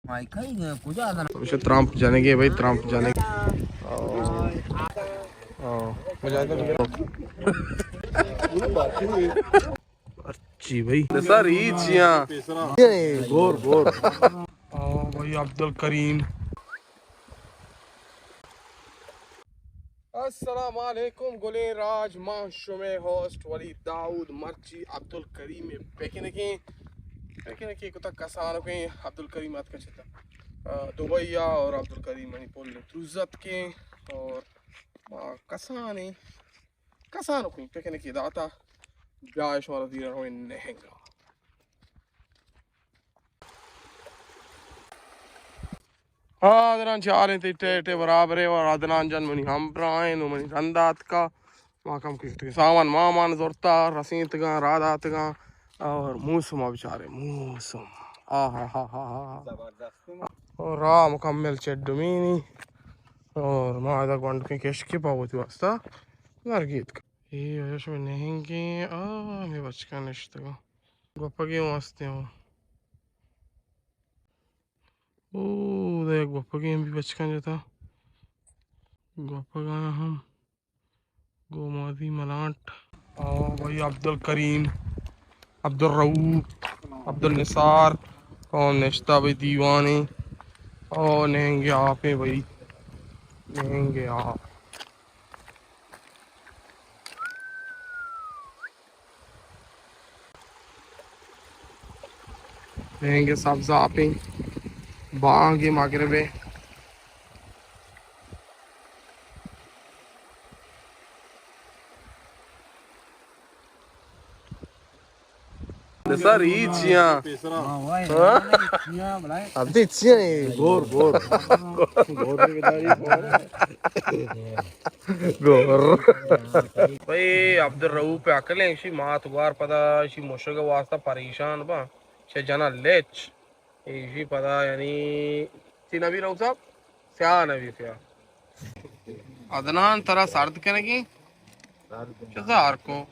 مائیکل کجا آدم؟ ہمیشہ ترمپ جنگے بھائی، ترمپ جنگے۔ او۔ او۔ مجاہد۔ مرچی بھائی۔ سر، ہیچ یہاں۔ گور، گور۔ او بھائی عبدالکریم۔ السلام علیکم گلیں راج، ما شمے ہوسٹ ولید داؤد۔ مرچی عبدالکریم پکنکیں، پکنکیں کتا کسانکیں۔ عبدالکریم اتکا چتا، آ، دبئی آ اور عبدالکریم منی پل تروزت کے اور ما کسانیں، کسانکیں پکنکیں داتا۔ بیا شمارا دیرا رویں نہنگا۔ آ، عدنان چاریں تئی ٹیٹے برابرے اور عدنان جان منی ہمراہیں، نو منی رندا اتکا۔ ما کم کشتگیں سامان مامان زرتا، رسینتگاں، را داتگاں۔ اور موسم آ بچارے، موسم۔ آہا ہا ہا ہا۔ اور راہ مکمل چڈمینی۔ اور ما ادا گونڈکیں کشکے پا وتی واسطہ درگیتک۔ اے وجہ شمے نہنگیں، آ، ہمے بچکاں نشتگاں۔ گوپگے ہوں ہستیں ہوں۔ او، دے گوپگے ہم بھی بچکاں جتا۔ گوپگاں ہم۔ گومازی ملانٹ۔ او بھائی عبدالکریم، عبدالرؤف، عبدالنثار، اور نشتہ بھائی دیوانے۔ او نہنگے آپیں بھائی۔ نہنگے آپ۔ رنگ سبز آپیں، بانگ مغرب ء۔ سر، ہیچ یہاں۔ ہاں؟ اب دی چی ہیں؟ گور، گور۔ گور۔ بھئی، عبدالرؤف پہ عقل ہیں، اشی مات گوار پدا، اشی مشگ واسطہ پریشان با۔ چہ جنا لچ۔ ایشی پدا یعنی چی نبی رؤف صاحب؟ سیاہ نبی سیاہ۔ عدنان ترا سرد کنگی؟ چہ زار کو؟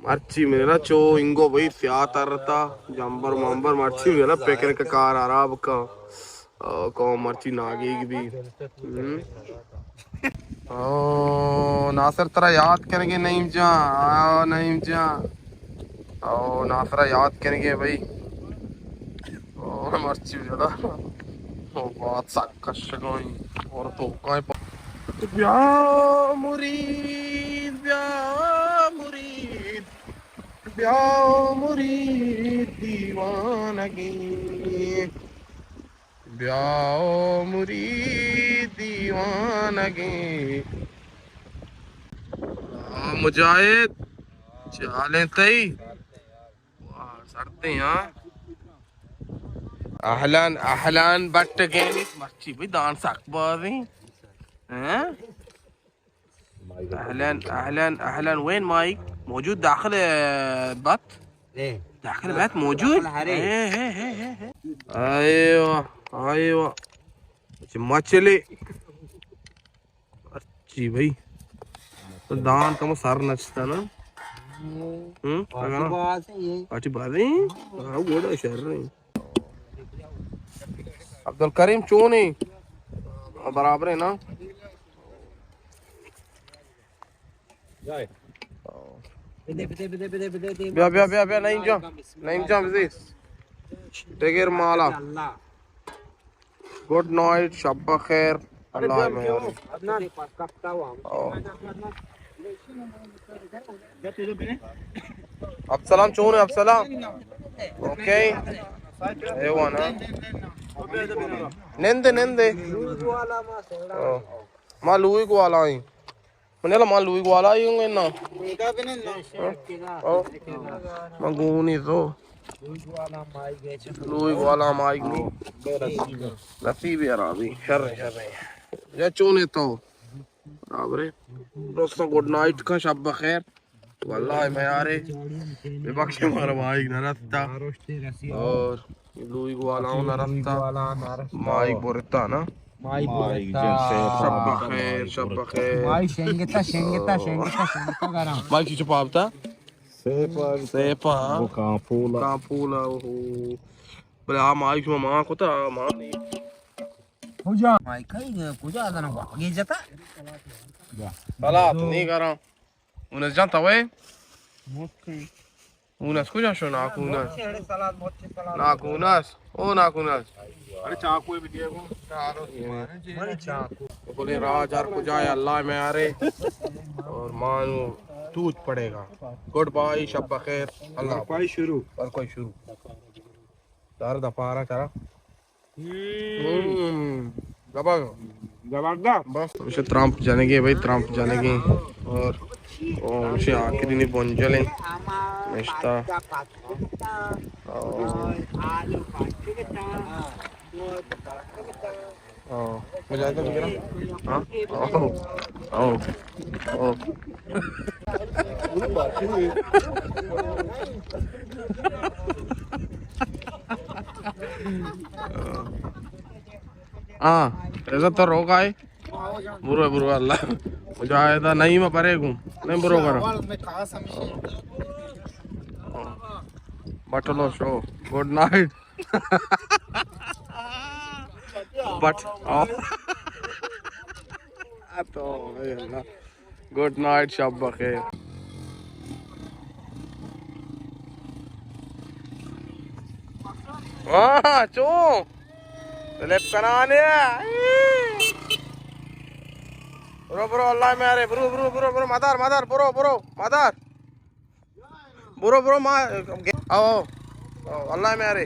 مرچی میرا چو انگو بھئی سیاہ ترتا، جمبر ممبر مرچی میرا پکنک کار خراب کا۔ او، قوم مرچی ناگیگ بی۔ ہم۔ او، ناصر ترا یاد کنگے نعیم جان۔ او، نعیم جان۔ او، ناصرا یاد کنگے بھئی۔ او، مرچی جدا۔ او، بات سک کشگائی۔ اور تو کائیں پا-، بیا مرید، بیا مرید، بیا مرید دیوانگی۔ بیا او مرید دیوانگیں۔ آ، مجاہد، چے حال ایں تئی؟ واہ، سردیں، ہاں۔ اہلان، اہلان بٹ گینی۔ مرچی بھئی دان سک بازیں۔ ہاں؟ اہلن، اہلن، اہلن۔ وين مايك؟ موجود داخل، آه، بات؟ ايه. داخل بات موجود؟ داخل حريم. ايه، ايه، ايه، ايه، ايه. ايوه، ايوه. مچلي. مرچی بھئی۔ تو دان کمو سر نچتا نا؟ ہم؟ پارٹی باز ہے یہ۔ پارٹی باز ہے؟ ہاں، گوڑا شر ہے۔ عبدالکریم چون ہے؟ برابر ہے نا؟ بیا، بیا، بیا، بیا، نعیم جان۔ نعیم جان، بزی۔ ڈگر مالا۔ گڈ نائٹ، شب بخیر۔ اللہ مہر۔ او۔ عبدالسلام چون ہے، عبدالسلام؟ اوکے۔ اے وانا۔ نندے، نندے۔ او۔ ما لوئی گوالا ایں۔ من یلا ما لوئی گوالا ایں گے نا۔ او۔ ما گونی تو۔ لوئی گوالا مائی گونی۔ نصیب خرابی۔ شر، شر۔ یا چون ہے تو؟ برابر ہے۔ دوستاں، گڈ نائٹ کا، شب بخیر۔ واللہ میارے، ببخشے مارا ماہیگ نہ رستا۔ اور لوئی گوالاؤں نہ رستا۔ ماہیگ برتا نا۔ ماہیگ برتا۔ شب بخیر، شب بخیر۔ ماہیگ شنگتا، شنگتا، شنگتا، شنگتا گرام۔ ماہیگ چی چپاپتا؟ سیپا۔ سیپا۔ وہ کانپولا۔ کانپولا، اوہو۔ بلے آ مائی شما مان کتا، آ مان نہیں۔ کجا؟ مائی کئی کجا دنا واگے جتا؟ سلات نہیں کراں۔ اونس جان توے؟ اونس کجا شو ناکونس؟ ناکونس، او ناکونس۔ ارے چاقو بھی دیا کو۔ ارے چاقو۔ بولے راج ہر کجا ہے، اللہ میں آ رہے۔ اور مانو توت پڑے گا۔ گڈ بائے، شب بخیر، اللہ حافظ۔ پائی شروع۔ اور کوئی شروع۔ دار دپارا چرا۔ ہم، زبر۔ زبردست۔ بس، اسے ترمپ جنگے بھائی، ترمپ جنگے۔ اور، اور اسے آخری نی بنجل ہیں۔ نشتا۔ اور، اور، مجاہدہ وغیرہ۔ ہاں؟ او، او، او۔ ہاں، عزت تو روگا ہے۔ برو، برو، اللہ۔ مجاہدہ نہیں، میں پرے گوں۔ نہیں، برو کرو۔ بٹلو شو۔ Good night. بٹ، آؤ۔ تو، اے اللہ۔ گڈ نائٹ، شب بخیر۔ ہاں، چون؟ سلپ کنانے۔ برو، برو، اللہ میارے۔ برو، برو، برو، برو، مدار، مدار، برو، برو، مدار۔ برو، برو، ما، آؤ، آؤ۔ آؤ، اللہ میارے۔